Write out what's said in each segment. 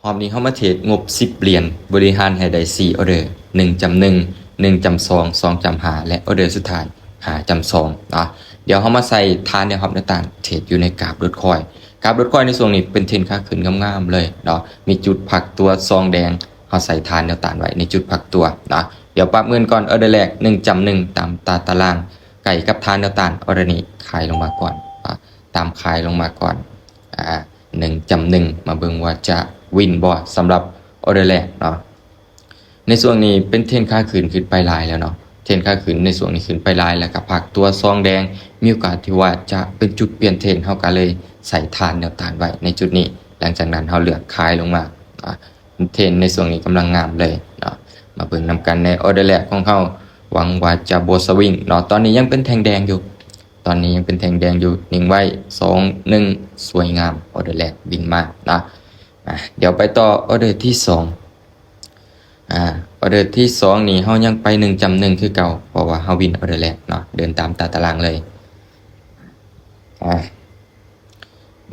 ຮອບນີ້ເຮົາມາເທຣດງົບສິບຫຼຽນ ບໍລິຫານໃຫ້ໄດ້ສີ່ອອເດີ ໜຶ່ງຈ້ຳໜຶ່ງ ໜຶ່ງຈ້ຳສອງ ສອງຈ້ຳຫ້າ ແລະ ອອເດີສຸດທ້າຍ ຫ້າຈ້ຳສອງເນາະ. ດຽວເຮົາມາໃສ່ຖານແນວຮັບແນວຕ້ານເທຣດຢູ່ໃນກາບໂດດຄອຍ. ກາບໂດດຄອຍໃນຊ່ວງນີ້ເປັນເທຣນຂາຂຶ້ນງາມໆເລີຍເນາະ ມີຈຸດພັກຕົວຊອງແດງ ເຮົາໃສ່ຖານແນວຕ້ານໄວ້ໃນຈຸດພັກຕົວເນາະ. ດຽວປັບເງິນກ່ອນ ອອເດີແລກ ໜຶ່ງຈ້ຳໜຶ່ງ ຕາມຕາຕະລາງ ໃກ້ກັບຖານແນວຕ້ານ ອອເດີນີ້ຂາຍລົງມາກ່ອນເນາະ ຕາມຂາຍລົງມາກ່ອນ ອາ ໜຶ່ງຈ້ຳໜຶ່ງ ມາເບິ່ງວ່າຈະວິນບໍ່ ສຳລັບອອເດີແລກເນາະ. ໃນຊ່ວງນີ້ເປັນເທຣນຂາຂຶ້ນຂຶ້ນໄປຫຼາຍແລ້ວເນາະ ເທຣນຂາຂຶ້ນໃນຊ່ວງນີ້ຂຶ້ນໄປຫຼາຍ ແລ້ວກໍພັກຕົວຊອງແດງ ມີໂອກາດທີ່ວ່າຈະເປັນຈຸດປ່ຽນເທຣນ ເຮົາກໍເລີຍໃສ່ຖານແນວຕ້ານໄວ້ໃນຈຸດນີ້. ຫຼັງຈາກນັ້ນເຮົາເລືອກຂາຍລົງມາ ອາ ເທຣນໃນຊ່ວງນີ້ກຳລັງງາມເລີຍເນາະ. ມາເບິ່ງນຳກັນໃນອອເດີແລກຂອງເຮົາ ຫວັງວ່າຈະບໍ່ສະວິງເນາະ. ຕອນນີ້ຍັງເປັນແທ່ງແດງຢູ່ ຕອນນີ້ຍັງເປັນແທ່ງແດງຢູ່ ນິ່ງໄວ້ ສອງ ໜຶ່ງ ສວຍງາມ ອອເດີແລກວິນມາເນາະ. ອາ ດຽວໄປຕໍ່ອອເດີທີສອງ ອາ ອອເດີທີສອງນີ້ເຮົາຍັງໄປໜຶ່ງຈ້ຳໜຶ່ງຄືເກົ່າ ເພາະວ່າເຮົາວິນອອເດີແລກເນາະ ເດີນຕາມຕາຕະລາງເລີຍ. ອາ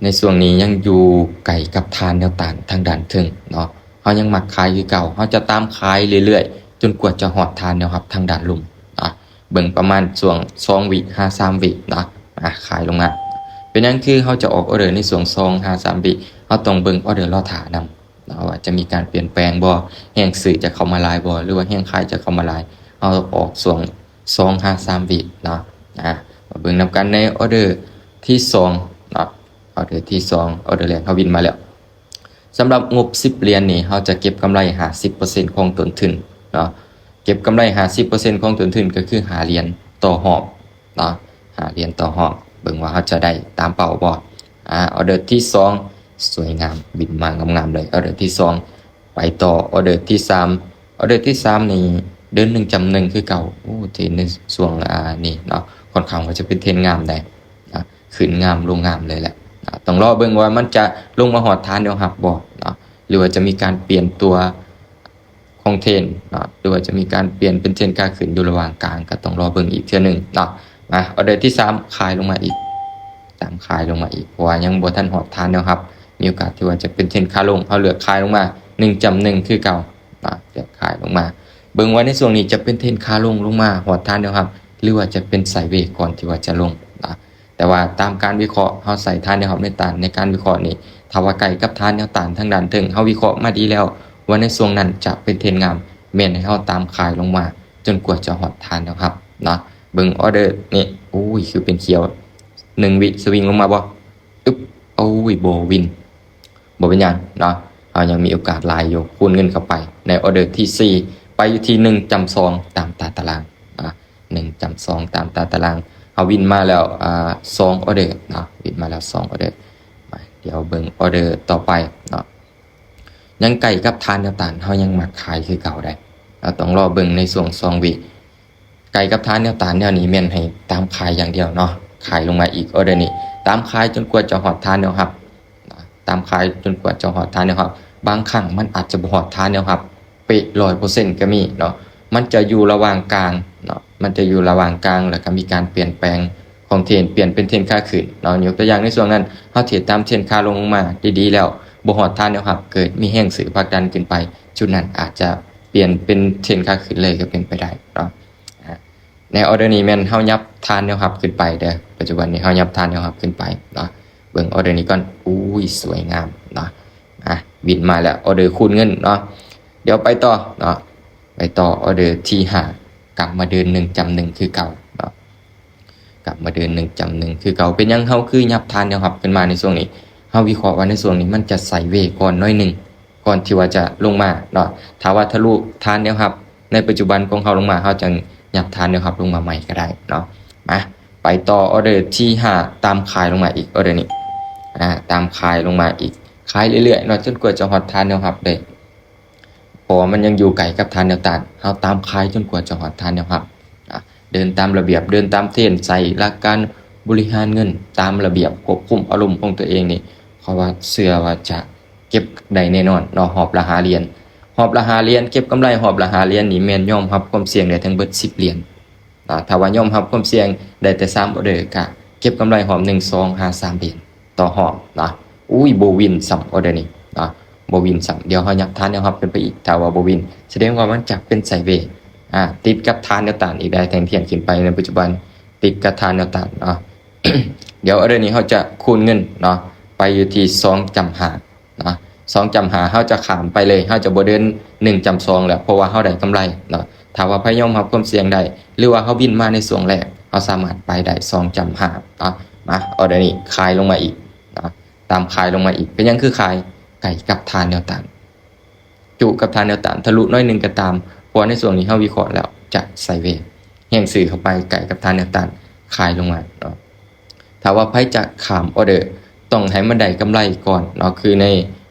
ໃນຊ່ວງນີ້ຍັງຢູ່ໃກ້ກັບຖານແນວຕ້ານທາງດ້ານເທິງເນາະ ເຮົາຍັງມັກຂາຍຄືເກົ່າ ເຮົາຈະຕາມຂາຍເລື້ອຍໆ ຈົນກວ່າຈະຮອດຖານແນວຮັບທາງດ້ານລຸ່ມເນາະ. ເບິ່ງປະມານຊ່ວງສອງວິຫາສາມວິເນາະ ອາ ຂາຍລົງມາ. ເປັນຫຍັງຄືເຮົາຈະອອກອອເດີໃນຊ່ວງສອງຫາສາມວິ? ເຮົາຕ້ອງເບິ່ງອອເດີລໍຖ້ານຳເນາະ ວ່າຈະມີການປ່ຽນແປງບໍ່ ແຮງຊື້ຈະເຂົ້າມາຫຼາຍບໍ່ ຫຼືວ່າແຮງຂາຍຈະເຂົ້າມາຫຼາຍ. ເຮົາອອກຊ່ວງສອງຫາສາມວິເນາະ. ອາ ມາເບິ່ງນຳກັນໃນອອເດີທີສອງເນາະ ອອເດີທີສອງ ອອເດີແລກເຮົາວິນມາແລ້ວ. ສຳລັບງົບສິບຫຼຽນນີ້ ເຮົາຈະເກັບກຳໄລຫ້າສິບເປີເຊັນຂອງຕົ້ນທຶນເນາະ ເກັບກຳໄລຫ້າສິບເປີເຊັນຂອງຕົ້ນທຶນ ກໍຄືຫ້າຫຼຽນຕໍ່ຮອບເນາະ ຫ້າຫຼຽນຕໍ່ຮອບ. ເບິ່ງວ່າເຮົາຈະໄດ້ຕາມເປົ້າບໍ່. ອາ ອອເດີທີສອງ ສວຍງາມ ວິນມາງາມໆເລີຍ ອອເດີທີສອງ. ໄປຕໍ່ອອເດີທີສາມ ອອເດີທີສາມນີ້ເດີນໜຶ່ງຈ້ຳໜຶ່ງຄືເກົ່າ. ໂອ້ ເທຣນໃນຊ່ວງ ອາ ນີ້ເນາະ ຂ້ອນຂ້າງວ່າຈະເປັນເທຣນງາມໄດ໋ເນາະ ຂຶ້ນງາມລົງງາມເລີຍແຫຼະເນາະ. ຕ້ອງລໍເບິ່ງວ່າມັນຈະລົງມາຮອດຖານແນວຮັບບໍ່ເນາະ ຫຼືວ່າຈະມີການປ່ຽນຕົວຂອງເທຣນເນາະ ຫຼືວ່າຈະມີການປ່ຽນເປັນເທຣນຂາຂຶ້ນຢູ່ລະຫວ່າງກາງ ກໍຕ້ອງລໍເບິ່ງອີກເທື່ອໜຶ່ງເນາະ. ມາ ອອເດີທີສາມ ຂາຍລົງມາອີກ ຕາມຂາຍລົງມາອີກ ເພາະວ່າຍັງບໍ່ທັນຮອດຖານແນວຮັບ ມີໂອກາດທີ່ວ່າຈະເປັນເທຣນຂາລົງ ເຮົາເລືອກຂາຍລົງມາໜຶ່ງຈ້ຳໜຶ່ງຄືເກົ່າເນາະ ເລືອກຂາຍລົງມາ. ເບິ່ງວ່າໃນຊ່ວງນີ້ຈະເປັນເທຣນຂາລົງ ລົງມາຮອດຖານແນວຮັບ ຫຼືວ່າຈະເປັນໄຊເວກ່ອນທີ່ວ່າຈະລົງເນາະ. ແຕ່ວ່າຕາມການວິເຄາະ ເຮົາໃຊ້ຖານແນວຮັບແນວຕ້ານໃນການວິເຄາະນີ້ ຖ້າວ່າໃກ້ກັບຖານແນວຕ້ານທາງດ້ານເທິງ ເຮົາວິເຄາະມາດີແລ້ວວ່າໃນຊ່ວງນັ້ນຈະເປັນເທຣນງາມ ແມ່ນໃຫ້ເຮົາຕາມຂາຍລົງມາຈົນກວ່າຈະຮອດຖານແນວຮັບເນາະ. ເບິ່ງອອເດີນີ້ ໂອ້ຍ ຄືເປັນຂຽວ ໜຶ່ງວິສະວິງລົງມາບໍ່? ອຶບ ໂອ້ຍ ບໍ່ວິນ ບໍ່ເປັນຫຍັງເນາະ ເຮົາຍັງມີໂອກາດຫຼາຍຢູ່ ຄູນເງິນເຂົ້າໄປໃນອອເດີທີສີ່ ໄປຢູ່ທີ່ໜຶ່ງຈ້ຳສອງຕາມຕາຕະລາງເນາະ ໜຶ່ງຈ້ຳສອງຕາມຕາຕະລາງ. ເຮົາວິນມາແລ້ວ ອາ ສອງອອເດີເນາະ ວິນມາແລ້ວສອງອອເດີ. ມາ ດຽວເບິ່ງອອເດີຕໍ່ໄປເນາະ ຍັງໃກ້ກັບຖານແນວຕ້ານ ເຮົາຍັງມັກຂາຍຄືເກົ່າໄດ໋ ເຮົາຕ້ອງລໍເບິ່ງໃນຊ່ວງສອງວິ. ໃກ້ກັບຖານແນວຕ້ານແນວນີ້ແມ່ນໃຫ້ຕາມຂາຍຢ່າງດຽວເນາະ ຂາຍລົງມາອີກ ອອເດີນີ້ ຕາມຂາຍຈົນກວ່າຈະຮອດຖານແນວຮັບ ຕາມຂາຍຈົນກວ່າຈະຮອດຖານແນວຮັບ. ບາງຄັ້ງມັນອາດຈະບໍ່ຮອດຖານແນວຮັບເປະຮ້ອຍເປີເຊັນກໍມີເນາະ ມັນຈະຢູ່ລະຫວ່າງກາງເນາະ ມັນຈະຢູ່ລະຫວ່າງກາງ ແລ້ວກໍມີການປ່ຽນແປງຂອງເທຣນ ປ່ຽນເປັນເທຣນຂາຂຶ້ນເນາະ. ຍົກຕົວຢ່າງໃນຊ່ວງນັ້ນ ເຮົາເທຣດຕາມເທຣນຂາລົງມາດີໆແລ້ວ ບໍ່ຮອດຖານແນວຮັບ ເກີດມີແຮງຊື້ຜັກດັນຂຶ້ນໄປ ຈຸດນັ້ນອາດຈະປ່ຽນເປັນເທຣນຂາຂຶ້ນເລີຍກໍເປັນໄປໄດ້ເນາະ. ອາ ໃນອອເດີນີ້ແມ່ນເຮົາຫຍັບຖານແນວຮັບຂຶ້ນໄປເດີ ປັດຈຸບັນນີ້ເຮົາຫຍັບຖານແນວຮັບຂຶ້ນໄປເນາະ. ເບິ່ງອອເດີນີ້ກ່ອນ ອຸ້ຍ ສວຍງາມເນາະ ອາ ວິນມາແລ້ວ ອອເດີຄູນເງິນເນາະ. ດຽວໄປຕໍ່ເນາະ ໄປຕໍ່ອອເດີທີຫ້າ ກັບມາເດີນໜຶ່ງຈ້ຳໜຶ່ງຄືເກົ່າເນາະ ກັບມາເດີນໜຶ່ງຈ້ຳໜຶ່ງຄືເກົ່າ. ເປັນຫຍັງເຮົາຄືຫຍັບຖານແນວຮັບຂຶ້ນມາໃນຊ່ວງນີ້? ເຮົາວິເຄາະວ່າໃນຊ່ວງນີ້ມັນຈະໄຊເວກ່ອນໜ້ອຍໜຶ່ງ ກ່ອນທີ່ວ່າຈະລົງມາເນາະ. ຖ້າວ່າທະລຸຖານແນວຮັບໃນປັດຈຸບັນຂອງເຮົາລົງມາ ເຮົາຈຶ່ງຫຍັບຖານແນວຮັບລົງມາໃໝ່ກໍໄດ້ເນາະ. ມາ ໄປຕໍ່ອອເດີທີຫ້າ ຕາມຂາຍລົງມາອີກ ອອເດີນີ້ ອາ ຕາມຂາຍລົງມາອີກ ຂາຍເລື້ອຍໆເນາະ ຈົນກວ່າຈະຮອດຖານແນວຮັບເດ້ ເພາະວ່າມັນຍັງຢູ່ໃກ້ກັບຖານແນວຕ້ານ ເຮົາຕາມຂາຍຈົນກວ່າຈະຮອດຖານແນວຮັບ. ອາ ເດີນຕາມລະບຽບ ເດີນຕາມເທຣນ ໃຊ້ຫຼັກການບໍລິຫານເງິນຕາມລະບຽບ ຄວບຄຸມອາລົມຂອງຕົວເອງນີ້ ເພາະວ່າເຊື່ອວ່າຈະເກັບໄດ້ແນ່ນອນເນາະ ຮອບລະຫ້າຫຼຽນ ຮອບລະຫ້າຫຼຽນ ເກັບກຳໄລຮອບລະຫ້າຫຼຽນນີ້ແມ່ນຍອມຮັບຄວາມສ່ຽງໄດ້ທັງເບິດສິບຫຼຽນ. ອາ ຖ້າວ່າຍອມຮັບຄວາມສ່ຽງໄດ້ແຕ່ສາມອອເດີ ກະເກັບກຳໄລຮອບໜຶ່ງ ສອງ ຫາສາມຫຼຽນຕໍ່ຮອບເນາະ. ອຸ້ຍ ບໍ່ວິນຊ້ຳອອເດີນີ້ເນາະ ບໍ່ວິນຊ້ຳ. ດຽວເຮົາຍັບທາດແນວຮັບຂຶ້ນໄປອີກ. ຖ້າວ່າບໍ່ວິນ ສະແດງວ່າມັນຈະເປັນໄຊເວ. ອາ ຕິດກັບທາດແນວຕ້ານອີກໄດ້. ແທ່ງທຽນຂຶ້ນໄປໃນປັດຈຸບັນ ຕິດກັບທາດແນວຕ້ານເນາະ. ດຽວອໍເດີນີ້ເຮົາຈະຄູນເງິນເນາະ ໄປຢູ່ທີ່ສອງຈ້ຳຫ້າເນາະ. ສອງຈ້ຳຫ້າ ເຮົາຈະຂ້າມໄປເລີຍ. ເຮົາຈະບໍ່ເດີນໜຶ່ງຈ້ຳສອງແລ້ວ ເພາະວ່າເຮົາໄດ້ກຳໄລເນາະ. ຖ້າວ່າໃຜຍອມຮັບຄວາມສ່ຽງໄດ້ ຫຼືວ່າເຮົາວິນມາໃນຊ່ວງແລກ ເຮົາສາມາດໄປໄດ້ສອງຈ້ຳຫ້າເນາະ. ມາ ອໍເດີນີ້ຂາຍລົງມາອີກເນາະ. ຕາມຂາຍລົງມາອີກ. ເປັນຫຍັງຄືຂາຍ? ໃກ້ກັບທາດແນວຕ້ານ. ຈຸກັບທາດແນວຕ້ານ ທະລຸໜ້ອຍໜຶ່ງກໍຕາມ ເພາະວ່າໃນຊ່ວງນີ້ເຮົາວິເຄາະແລ້ວຈະໄຊເວ. ແຮງຊື້ເຂົ້າໄປໃກ້ກັບທາດແນວຕ້ານ ຂາຍລົງມາເນາະ. ຖ້າວ່າໃຜຈະຂ້າມອໍເດີ ຕ້ອງໃຫ້ມັນໄດ້ກຳໄລກ່ອນເນາະ. ຄືໃນ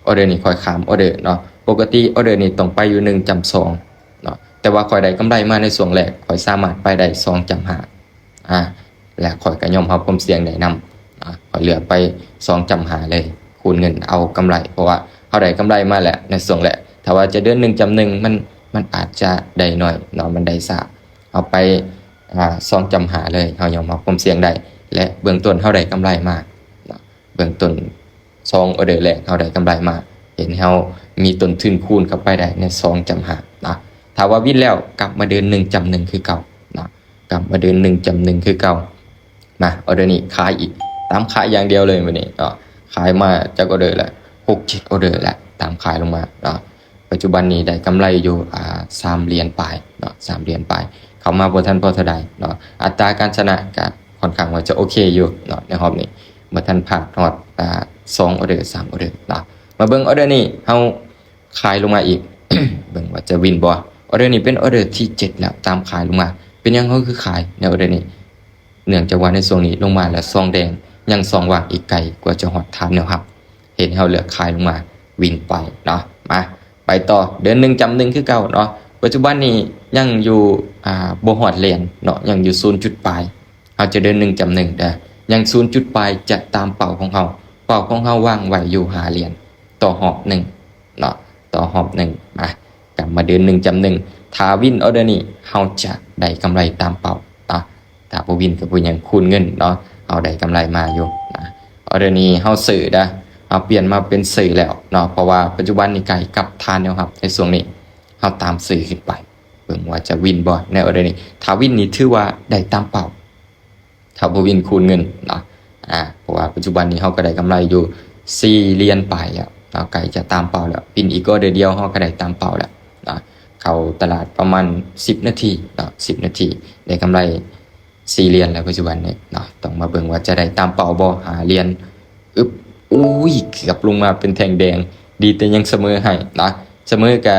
ອໍເດີນີ້ຂ້ອຍຂ້າມອໍເດີເນາະ. ປົກກະຕິອໍເດີນີ້ຕ້ອງໄປຢູ່ໜຶ່ງຈ້ຳສອງເນາະ ແຕ່ວ່າຂ້ອຍໄດ້ກຳໄລມາໃນຊ່ວງແລກ ຂ້ອຍສາມາດໄປໄດ້ສອງຈ້ຳຫ້າ. ອາ ແລະຂ້ອຍກໍຍອມຮັບຄວາມສ່ຽງໄດ້ນຳ. ອາ ຂ້ອຍເລືອກໄປສອງຈ້ຳຫ້າເລີຍ ຄູນເງິນເອົາກຳໄລ ເພາະວ່າເຮົາໄດ້ກຳໄລມາແລ້ວໃນຊ່ວງແລກ. ຖ້າວ່າຈະເດີນໜຶ່ງຈ້ຳໜຶ່ງ ມັນ ມັນອາດຈະໄດ້ໜ້ອຍເນາະ ມັນໄດ້ຊ້າ. ເຮົາໄປ ອາ ສອງຈ້ຳຫ້າເລີຍ ເຮົາຍອມຮັບຄວາມສ່ຽງໄດ້ ແລະເບື້ອງຕົ້ນເຮົາໄດ້ກຳໄລມາເນາະ. ເບື້ອງຕົ້ນ ສອງອໍເດີແລກເຮົາໄດ້ກຳໄລມາ ເຮັດໃຫ້ເຮົາມີຕົ້ນທຶນຄູນເຂົ້າໄປໄດ້ໃນສອງຈ້ຳຫ້າເນາະ. ຖ້າວ່າວິນແລ້ວກັບມາເດີນໜຶ່ງຈ້ຳໜຶ່ງຄືເກົ່າເນາະ. ກັບມາເດີນໜຶ່ງຈ້ຳໜຶ່ງຄືເກົ່າ. ມາ ອໍເດີນີ້ຂາຍອີກ ຕາມຂາຍຢ່າງດຽວເລີຍມື້ນີ້ເນາະ. ຂາຍມາຈັກອໍເດີແລ້ວ? ຫົກເຈັດອໍເດີແລ້ວ ຕາມຂາຍລົງມາເນາະ. ປັດຈຸບັນນີ້ໄດ້ກຳໄລຢູ່ ອາ ສາມຫຼຽນປາຍເນາະ ສາມຫຼຽນປາຍ. ເຂົ້າມາບໍ່ທັນພໍເທົ່າໃດເນາະ. ອັດຕາການຊະນະກະຂ້ອນຂ້າງວ່າຈະໂອເຄຢູ່ເນາະ ໃນຮອບນີ້. ບໍ່ທັນພາດຮອດ ອາ ສອງອໍເດີ ສາມອໍເດີເນາະ. ມາເບິ່ງອໍເດີນີ້ ເຮົາຂາຍລົງມາອີກ ເບິ່ງວ່າຈະວິນບໍ່. ອໍເດີນີ້ເປັນອໍເດີທີເຈັດແລ້ວ ຕາມຂາຍລົງມາ. ເປັນຫຍັງເຮົາຄືຂາຍໃນອໍເດີນີ້? ເນື່ອງຈາກວ່າໃນຊ່ວງນີ້ລົງມາແລ້ວຊອງແດງ ຍັງຊອງວ່າງອີກໄກກວ່າຈະຮອດຖານແນວຮັບ ເຮັດໃຫ້ເຮົາເລືອກຂາຍລົງມາ ວິນໄປເນາະ. ມາ ໄປຕໍ່ ເດີນໜຶ່ງຈ້ຳໜຶ່ງຄືເກົ່າເນາະ. ປັດຈຸບັນນີ້ຍັງຢູ່ ອາ ບໍ່ຮອດຫຼຽນເນາະ ຍັງຢູ່ສູນຈຸດປາຍ. ເຮົາຈະເດີນໜຶ່ງຈ້ຳໜຶ່ງເດີ ຍັງສູນຈຸດປາຍຈະຕາມເປົ້າຂອງເຮົາ. ເປົ້າຂອງເຮົາວາງໄວ້ຢູ່ຫ້າຫຼຽນຕໍ່ຮອບໜຶ່ງເນາະ ຕໍ່ຮອບໜຶ່ງ. ມາ ກັບມາເດີນໜຶ່ງຈ້ຳໜຶ່ງ ຖ້າວິນອໍເດີນີ້ ເຮົາຈະໄດ້ກຳໄລຕາມເປົ້າເນາະ. ຖ້າບໍ່ວິນກໍບໍ່ຫຍັງ ຄູນເງິນເນາະ ເຮົາໄດ້ກຳໄລມາຢູ່ນະ. ອໍເດີນີ້ເຮົາຊື້ເດີ ເຮົາປ່ຽນມາເປັນຊື້ແລ້ວເນາະ ເພາະວ່າປັດຈຸບັນນີ້ໃກ້ກັບຖານແນວຮັບໃນຊ່ວງນີ້ ເຮົາຕາມຊື້ຂຶ້ນໄປ. ເບິ່ງວ່າຈະວິນບໍ່ໃນອໍເດີນີ້. ຖ້າວິນນີ້ຖືວ່າໄດ້ຕາມເປົ້າ ຖ້າບໍ່ວິນຄູນເງິນເນາະ. ອາ ເພາະວ່າປັດຈຸບັນນີ້ເຮົາກໍໄດ້ກຳໄລຢູ່ສີ່ຫຼຽນປາຍແລ້ວເນາະ ໃກ້ຈະຕາມເປົ້າແລ້ວ. ວິນອີກອໍເດີດຽວເຮົາກໍໄດ້ຕາມເປົ້າແລ້ວເນາະ. ເຂົ້າຕະຫຼາດປະມານສິບນາທີເນາະ ສິບນາທີ ໄດ້ກຳໄລສີ່ຫຼຽນແລ້ວປັດຈຸບັນນີ້ເນາະ. ຕ້ອງມາເບິ່ງວ່າຈະໄດ້ຕາມເປົ້າບໍ່ ຫ້າຫຼຽນ. ອຶບ ອຸ້ຍ ເກືອບລົງມາເປັນແທ່ງແດງ ດີແຕ່ຍັງສະເໝີໃຫ້ເນາະ. ສະເໝີກະ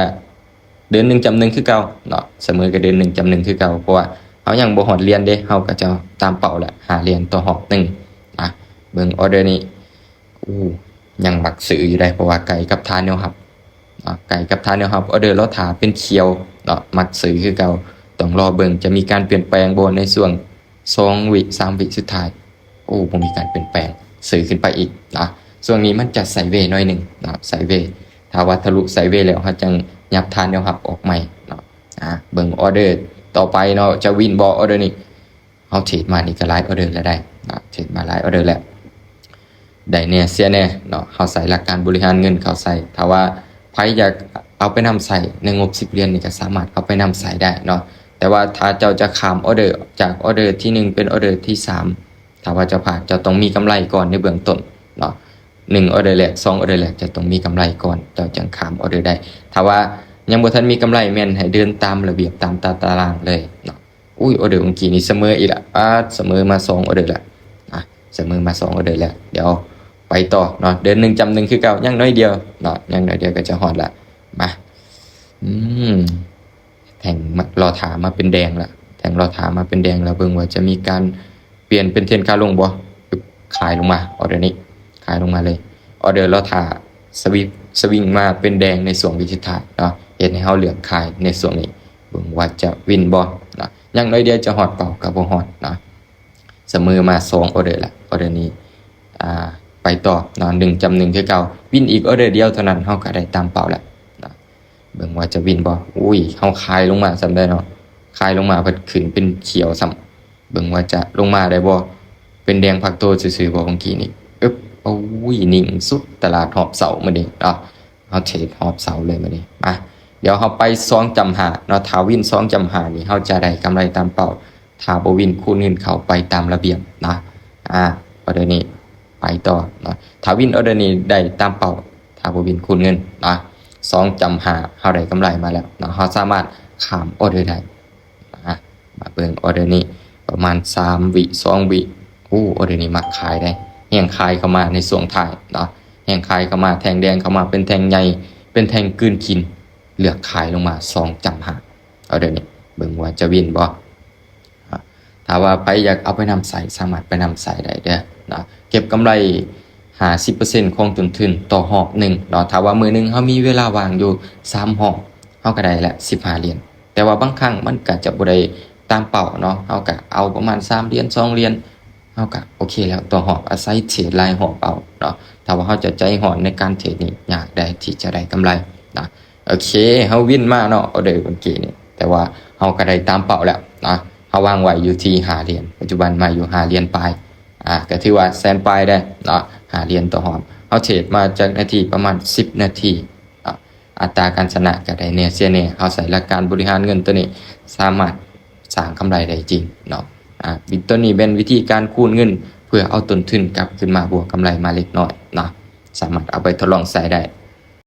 ເດີນໜຶ່ງຈ້ຳໜຶ່ງຄືເກົ່າເນາະ ສະເໝີກໍເດີນໜຶ່ງຈ້ຳໜຶ່ງຄືເກົ່າ ເພາະວ່າເຮົາຍັງບໍ່ຮອດຫຼຽນເດ້. ເຮົາກໍຈະຕາມເປົ້າແຫຼະ ຫ້າຫຼຽນຕໍ່ຮອບໜຶ່ງນະ. ເບິ່ງອໍເດີນີ້ ໂອ້ ຍັງມັກຊື້ຢູ່ໃດ ເພາະວ່າໃກ້ກັບຖານແນວຮັບເນາະ ໃກ້ກັບຖານແນວຮັບ. ອໍເດີລໍຖ້າເປັນຂຽວເນາະ ມັກຊື້ຄືເກົ່າ. ຕ້ອງລໍເບິ່ງຈະມີການປ່ຽນແປງບໍ່ໃນຊ່ວງສອງວິ ສາມວິສຸດທ້າຍ. ໂອ້ ບໍ່ມີການປ່ຽນແປງ ຊື້ຂຶ້ນໄປອີກເນາະ. ຊ່ວງນີ້ມັນຈະໄຊເວໜ້ອຍໜຶ່ງເນາະ ໄຊເວ. ຖ້າວ່າທະລຸໄຊເວແລ້ວ ເຮົາຈັ່ງຫຍັບຖານແນວຮັບອອກໃໝ່ເນາະ. ອາ ເບິ່ງອໍເດີຕໍ່ໄປເນາະ ຈະວິນບໍ່ອໍເດີນີ້. ເຮົາເທຣດມານີ້ກໍຫຼາຍອໍເດີແລ້ວໃດ໋ເນາະ ເທຣດມາຫຼາຍອໍເດີແລ້ວ ໄດ້ແດ່ເສຍແດ່ເນາະ. ເຮົາໃສ່ຫຼັກການບໍລິຫານເງິນເຂົ້າໃສ່ ຖ້າວ່າໃຜຢາກເອົາໄປນຳໃຊ້ໃນງົບສິບຫຼຽນນີ້ ກໍສາມາດເອົາໄປນຳໃຊ້ໄດ້ເນາະ. ແຕ່ວ່າຖ້າເຈົ້າຈະຂ້າມອໍເດີ ຈາກອໍເດີທີໜຶ່ງເປັນອໍເດີທີສາມ ຖ້າວ່າເຈົ້າພາດ ເຈົ້າຕ້ອງມີກຳໄລກ່ອນໃນເບື້ອງຕົ້ນເນາະ. ໜຶ່ງອໍເດີແລກ ສອງອໍເດີແລກ ເຈົ້າຕ້ອງມີກຳໄລກ່ອນ ເຈົ້າຈຶ່ງຂ້າມອໍເດີໄດ້. ຖ້າວ່າຍັງບໍ່ທັນມີກຳໄລ ແມ່ນໃຫ້ເດີນຕາມລະບຽບ ຕາມຕາຕະລາງເລີຍເນາະ. ອຸ້ຍ ອໍເດີເມື່ອກີ້ນີ້ສະເໝີອີກລະ ອາ ສະເໝີມາສອງອໍເດີລະ ອາ ສະເໝີມາສອງອໍເດີແລ້ວ. ດຽວໄປຕໍ່ເນາະ ເດີນໜຶ່ງຈ້ຳໜຶ່ງຄືເກົ່າ ຍັງໜ້ອຍດຽວເນາະ ຍັງໜ້ອຍດຽວກໍຈະຮອດລະ. ມາ ອືມ ແທ່ງລໍຖ້າມາເປັນແດງລະ ແທ່ງລໍຖ້າມາເປັນແດງລະ. ເບິ່ງວ່າຈະມີການປ່ຽນເປັນເທຣນຂາລົງບໍ່? ຂາຍລົງມາ ອໍເດີນີ້ ຂາຍລົງມາເລີຍ. ອໍເດີລໍຖ້າສະວິງ ສະວິງມາເປັນແດງໃນຊ່ວງວິກເນາະ ເຮັດໃຫ້ເຮົາເລືອກຂາຍໃນຊ່ວງນີ້. ເບິ່ງວ່າຈະວິນບໍ່ເນາະ ຍັງໜ້ອຍດຽວຈະຮອດເປົ້າກໍບໍ່ຮອດເນາະ. ສະເໝີມາສອງອໍເດີລະ ອໍເດີນີ້ ອາ ໄປຕໍ່ເນາະ ໜຶ່ງຈ້ຳໜຶ່ງຄືເກົ່າ. ວິນອີກອໍເດີດຽວເທົ່ານັ້ນ ເຮົາກໍໄດ້ຕາມເປົ້າແລ້ວເນາະ. ເບິ່ງວ່າຈະວິນບໍ່? ອຸ້ຍ ເຮົາຂາຍລົງມາຊ້ຳໄດ໋ເນາະ ຂາຍລົງມາພັດຂຶ້ນເປັນຂຽວຊ້ຳ. ເບິ່ງວ່າຈະລົງມາໄດ້ບໍ່? ເປັນແດງພັກໂຕຊື່ໆບໍ່ເມື່ອກີ້ນີ້? ອຶບ ໂອ້ຍ ນິ່ງສຸດຕະຫຼາດຮອບເຊົ້າມື້ນີ້ເນາະ. ເຮົາເທຣດຮອບເສົາເລີຍມື້ນີ້. ມາ ດຽວເຮົາໄປສອງຈ້ຳຫ້າເນາະ. ຖ້າວິນສອງຈ້ຳຫ້ານີ້ ເຮົາຈະໄດ້ກຳໄລຕາມເປົ້າ. ຖ້າບໍ່ວິນ ຄູນເງິນເຂົ້າໄປຕາມລະບຽບນະ. ອາ ອໍເດີນີ້ໄປຕໍ່ເນາະ. ຖ້າວິນ ອໍເດີນີ້ໄດ້ຕາມເປົ້າ. ຖ້າບໍ່ວິນ ຄູນເງິນນະ. ສອງຈ້ຳຫ້າ ເຮົາໄດ້ກຳໄລມາແລ້ວເນາະ. ເຮົາສາມາດຂ້າມອໍເດີໄດ້. ອາ ມາເບິ່ງອໍເດີນີ້ ປະມານສາມວິ ສອງວິ. ໂອ້ ອໍເດີນີ້ມັກຂາຍເດ້. ແຮງຂາຍເຂົ້າມາໃນຊ່ວງທ້າຍເນາະ. ແຮງຂາຍເຂົ້າມາ ແທ່ງແດງເຂົ້າມາ ເປັນແທ່ງໃຫຍ່ ເປັນແທ່ງກືນກິນ. ເລືອກຂາຍລົງມາສອງຈ້ຳຫ້າ. ອໍເດີນີ້ ເບິ່ງວ່າຈະວິນບໍ່. ອາ ຖ້າວ່າໃຜຢາກເອົາໄປນຳໃຊ້ ສາມາດໄປນຳໃຊ້ໄດ້ເດີເນາະ. ເກັບກຳໄລຫ້າສິບເປີເຊັນຂອງຕົ້ນທຶນຕໍ່ຮອບໜຶ່ງເນາະ. ຖ້າວ່າມື້ໜຶ່ງເຮົາມີເວລາວ່າງຢູ່ສາມຮອບ ເຮົາກໍໄດ້ລະສິບຫ້າຫຼຽນ. ແຕ່ວ່າບາງຄັ້ງມັນກໍຈະບໍ່ໄດ້ຕາມເປົ້າເນາະ. ເຮົາກໍເອົາປະມານສາມຫຼຽນ ສອງຫຼຽນ ເຮົາກະໂອເຄແລ້ວຕໍ່ຮອບ, ອາໄສເທຣດຫຼາຍຮອບເອົາເນາະ. ຖ້າວ່າເຮົາຈະໃຈຮ້ອນໃນການເທຣດນີ້ ຍາກໄດ໋ທີ່ຈະໄດ້ກຳໄລເນາະ. ໂອເຄ ເຮົາວິນມາເນາະ ອໍເດີມື້ກີ້ນີ້, ແຕ່ວ່າເຮົາກະໄດ້ຕາມເປົ້າແລ້ວເນາະ. ເຮົາວາງໄວ້ຢູ່ທີ່ຫ້າຫຼຽນ, ປັດຈຸບັນມາຢູ່ຫ້າຫຼຽນປາຍ, ອາ ກະຖືວ່າແສນປາຍໄດ໋ເນາະ, ຫ້າຫຼຽນຕໍ່ຮອບ. ເຮົາເທຣດມາຈັກນາທີ? ປະມານສິບນາທີເນາະ. ອັດຕາການຊະນະກະໄດ້ແດ່ເສຍແດ່. ເຮົາໃຊ້ຫຼັກການບໍລິຫານເງິນໂຕນີ້ ສາມາດ ສ້າງກຳໄລໄດ້ຈິງເນາະ. ອາ ວິ ໂຕນີ້ແມ່ນວິທີການຄູນເງິນ ເພື່ອເອົາຕົ້ນທຶນກັບຄືນມາ ບວກກຳໄລມາເລັກນ້ອຍເນາະ. ສາມາດເອົາໄປທົດລອງໃຊ້ໄດ້